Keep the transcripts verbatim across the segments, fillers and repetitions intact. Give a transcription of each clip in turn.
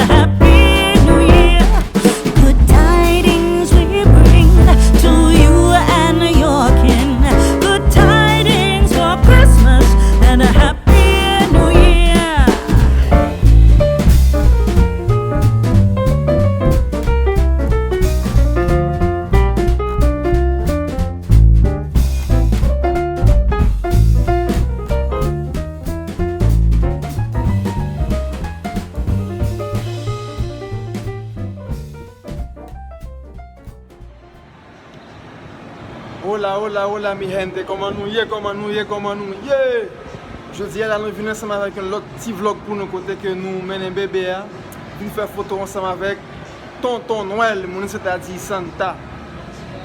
Happy New Year. Good tidings we bring to you and your kin. Good tidings for Christmas and a Happy New Year. Hola, hola, hola, mi gente. Kòman nou ye? Kòman nou ye? Kòman nou ye? Jodi a la, nou vin ansanm avèk yon lòt ti vlòg pou nou, kote ke nou mennen bebe a vin fè foto ansanm avèk Tonton Nwèl, moun isit la di Santa.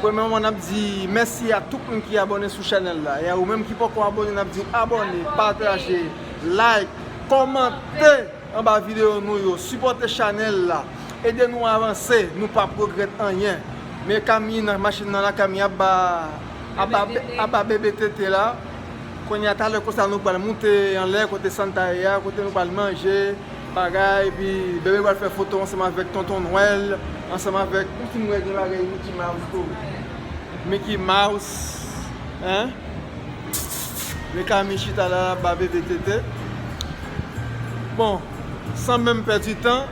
Premyèman, n ap di mèsi a tout moun ki abòne sou chanèl la. E a ou menm ki poko abòne, n ap di w abòne, pataje, like, kòmante anba videyo nou yo, sipòte chanèl la, ede nou avanse, nou p ap regrèt anyen. Men Kami nan machin nan la, Kami ap ba, ap ba, ap ba bebe tete la. Kounye a, talè konsa, nou pral moute anlè kote Santa ye a, kote nou pral manje bagay, epi bebe pral fè foto ansanm avèk Tonton Nwèl, ansanm avèk, ou fin wè gen bagay Mickey Mouse tou. Mickey Mouse, hein? Men Kami chita la, l ap ba bebe tete. Bon, san menm pèdi tan,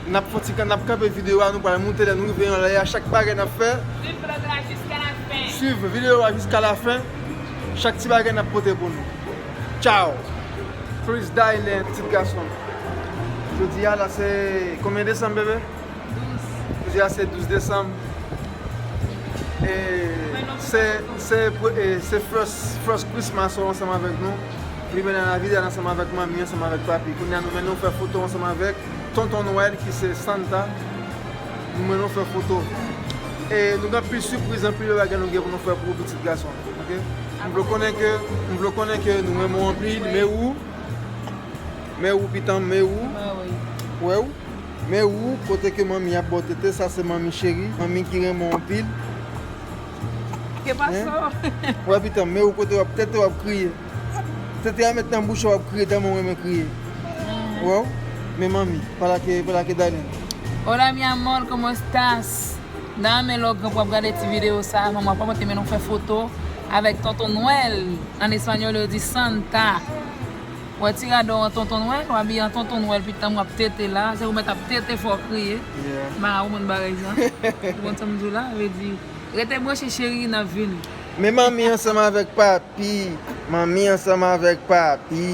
n ap fè ti kan, n ap kanpe videyo a, nou pral moute lè nou rive anlè a, chak bagay n ap fè. Swiv vlòg la jiska la fen. Swiv videyo a jiska la fen. Chak ti bagay n ap pote pou nou. Tchao. Chris Dylan, pitit gason. Jodi a la se konbyen desanm, bebe? Jodi a se douz desanm. E se, se, e se first, first Christmas ou ansanm avèk nou. Li mennen Navidad ansanm avèk manmi, ansanm avèk papi. Kounye a nou mennen w fè foto ansanm avèk Tonton Nwèl ki se Santa. Nou mennen w fè foto. E nou gen anpil sipriz, anpil bagay nou gen pou nou fè pou pitit gason. Ok? M vle konnen ke, m vle konnen ke nou renmen w anpil, men ou, men ou pitan m, men ou. Wè w? Men ou, kote ke manmi ap ba w tete, sa se manmi cheri, manmi ki renmen w anpil. Ke paso? Wè pitan m, men ou kote w ap tete, w ap kriye. Tete a met nan bouch ou, w ap kriye, tèlman w renmen kriye. Wè w? Men manmi, pala ke, pala ke Dylan. Hola mi amor, ¿cómo estás? Dame lo que w ap gade ti videyo sa, manman pa monte men nou fè foto avèk Tonton Nwèl. An espanyòl yo di Santa. Wè ti rado an Tonton Nwèl, w abiye an Tonton Nwèl, pitan m w ap tete la, se ou mèt ap tete fò w kriye. Yeah. M pa ka konprann bagay sa. Ou konn sa m di w la, vle di, rete branche cheri, n ap vini. Men manmi ansanm avèk papi, manmi ansanm avèk papi.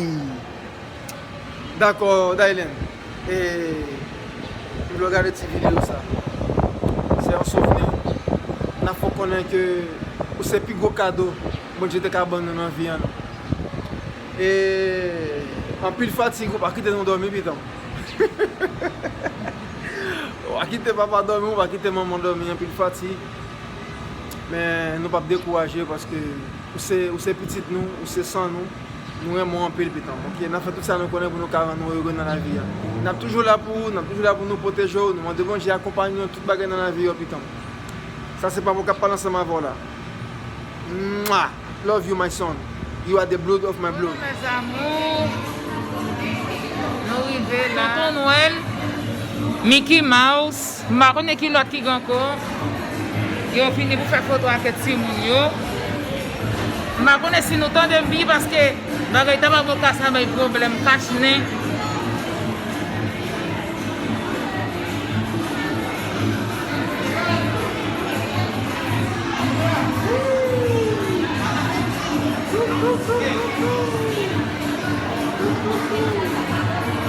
Dakò, Dylan. E, m vle w gade ti videyo sa. Se yon souvni. N ap fè w konnen ke ou se pi gwo kado Bondye te ka ban nou nan vi an. E anpil fatig, ou pa kite nou dòmi, pitan m. Ou pa kite papa dòmi, ou pa kite manman dòmi, anpil fatig. Men nou p ap dekouraje paske ou se, ou se pitit nou, ou se san nou. Nou renmen w anpil, pitan m. Ok, n ap fè tout sa nou konnen pou nou ka rann ou ere nan lavi a. N ap toujou la pou ou, n ap toujou la pou nou pwoteje w. Nou mande Bondye akonpanye w nan tout bagay nan lavi a, pitan m. Sa se papa w k ap pale ansanm avè w la. Mwah! Love you, my son. You are the blood of my blood. Mes amours, nou rive la. Tonton Nwèl, Mickey Mouse, m pa konnen ki lòt ki gen ankò. Yo vini pou fè foto ak timoun yo. M pa konnen si nou tande m byen paske bagay tab avoka sa bay pwoblèm kach nen.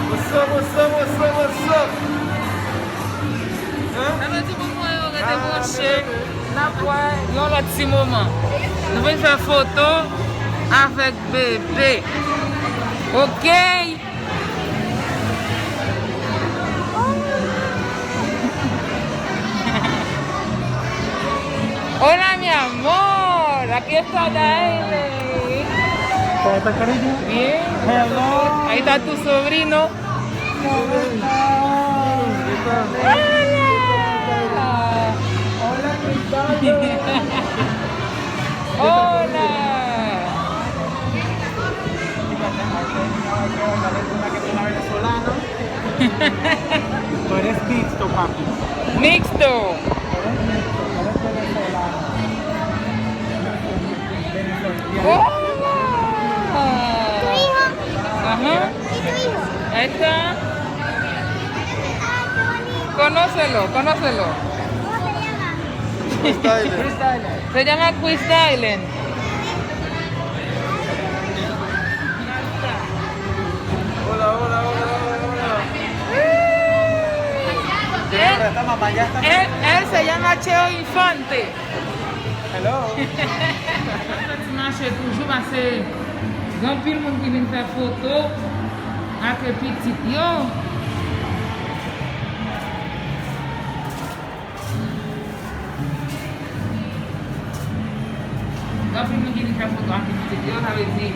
What's up, what's up, what's up, what's up? Hein? Sa vle di pou mwen yo rete branche. N ap wè yon lòt ti moman. Nou vin fè foto avèk bebe. Ok. Hola, mi amor. Aquí está Daile. ¿Cómo estás, cariño? Bien. Hello. Ahí está tu sobrino. ¿Cómo estás? Hola. Hola, Cristal. Hola. Una que es una venezolana. Mixto. Oh! Ajá. Ahí está. Conócelo, conócelo. Freestyler. Se llama freestyling. Hola, hola, hola, hola, hola. Él, él, él se llama Cheo Infante. Hello. Ti mache toujou pase gen anpil moun ki vin fè foto ak pitit yo. Gen anpil moun ki vin fè foto ak pitit yo, sa vle di,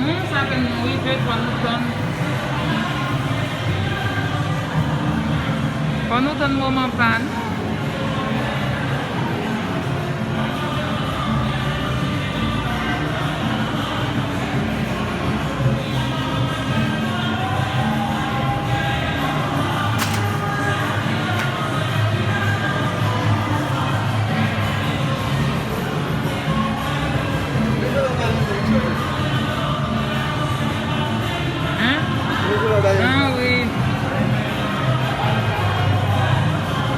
nou, sa ke nou rive, fò nou tann, fò nou tann moman pa nou. Hein? Ah wi.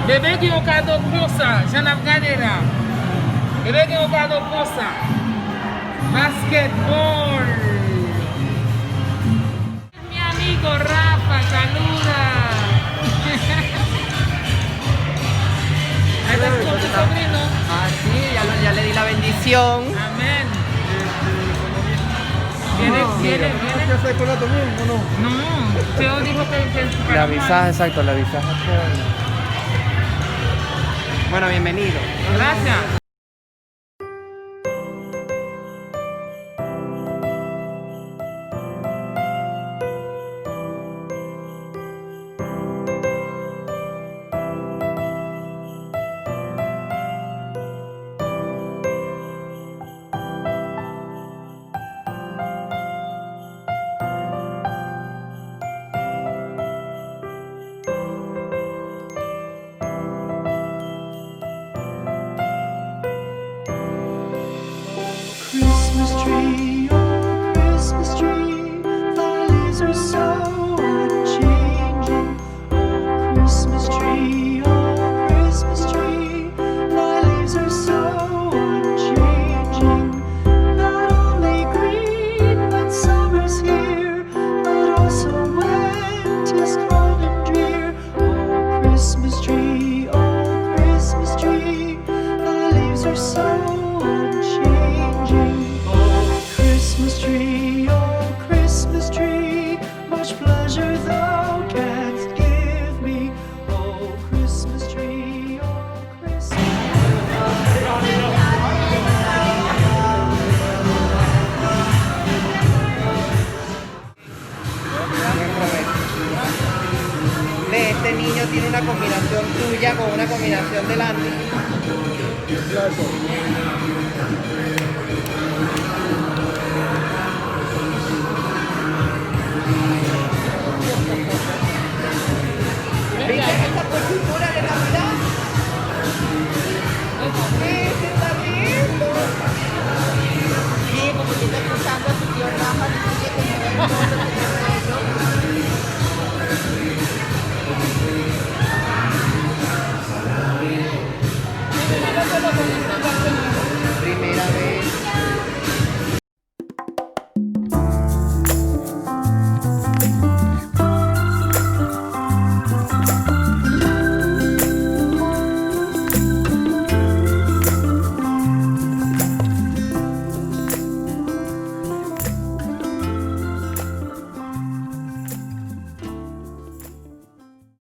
Bebe gen yon kado konsa, jan n ap gade la. Bebe gen yon kado konsa. Basketball. Mi amigo Rafa, saluda. Ahí está tu sobrino. Ah, sí, ya, lo- ya le di la bendición. Amén. Viene, viene, viene. ¿Qué hace con la también o no? No, te lo digo que, que... Le avisas, exacto, le avisas. Bueno, bienvenido. Gracias. Christmas tree, oh Christmas tree, thy leaves are so unchanging. Oh Christmas tree, oh Christmas tree, thy leaves are so unchanging. Not only green when summer's here, but also when 'tis cold and drear. Oh Christmas tree, oh Christmas tree, thy leaves are so unchanging. Oh Christmas tree, oh Christmas tree, much pleasure thou canst give me. Oh Christmas tree, oh Christmas... De este niño tiene una combinación tuya con una combinación de Landy. ¿Viste esa escultura de Navidad? Sí, sí, está lindo. Sí, como que está escuchando a su tío Rafa, dice que se ve hermoso, que se ve bello. Primera vez.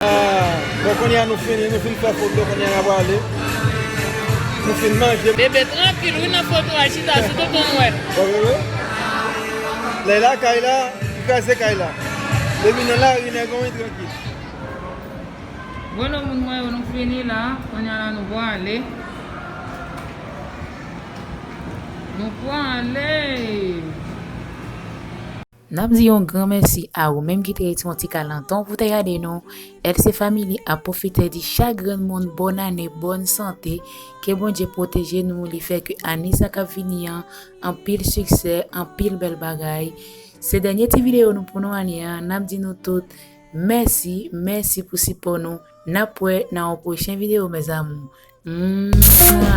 Ah, bon, kounye a nou fini, nou fin fè foto, kounye a n a prale. Nou fin manje. Bebe trankil, wi, nan foto a, chita sou tonton Nwèl. Bon, bebe. Lè lakay la, li kraze kay la. Depi nan lari, nèg yo, wi, trankil. Bon, nou, moun mwen yo, nou fini la. Kounye a la, nou prale. Nou prale. N ap di yon gran mèsi a ou menm ki te retire yon ti kalantan pou te gade nou. L C Family ap pwofite di chak grenn moun bòn ane, bòn sante, ke Bondye pwoteje nou, li fè ke ane sa k ap vini an, anpil siksè, anpil bèl bagay. Se dènye ti videyo nou pou nou ane an, n ap di nou tout mèsi, mèsi pou sipò nou. N ap wè nan yon pwochen videyo, mes amours. Mwah.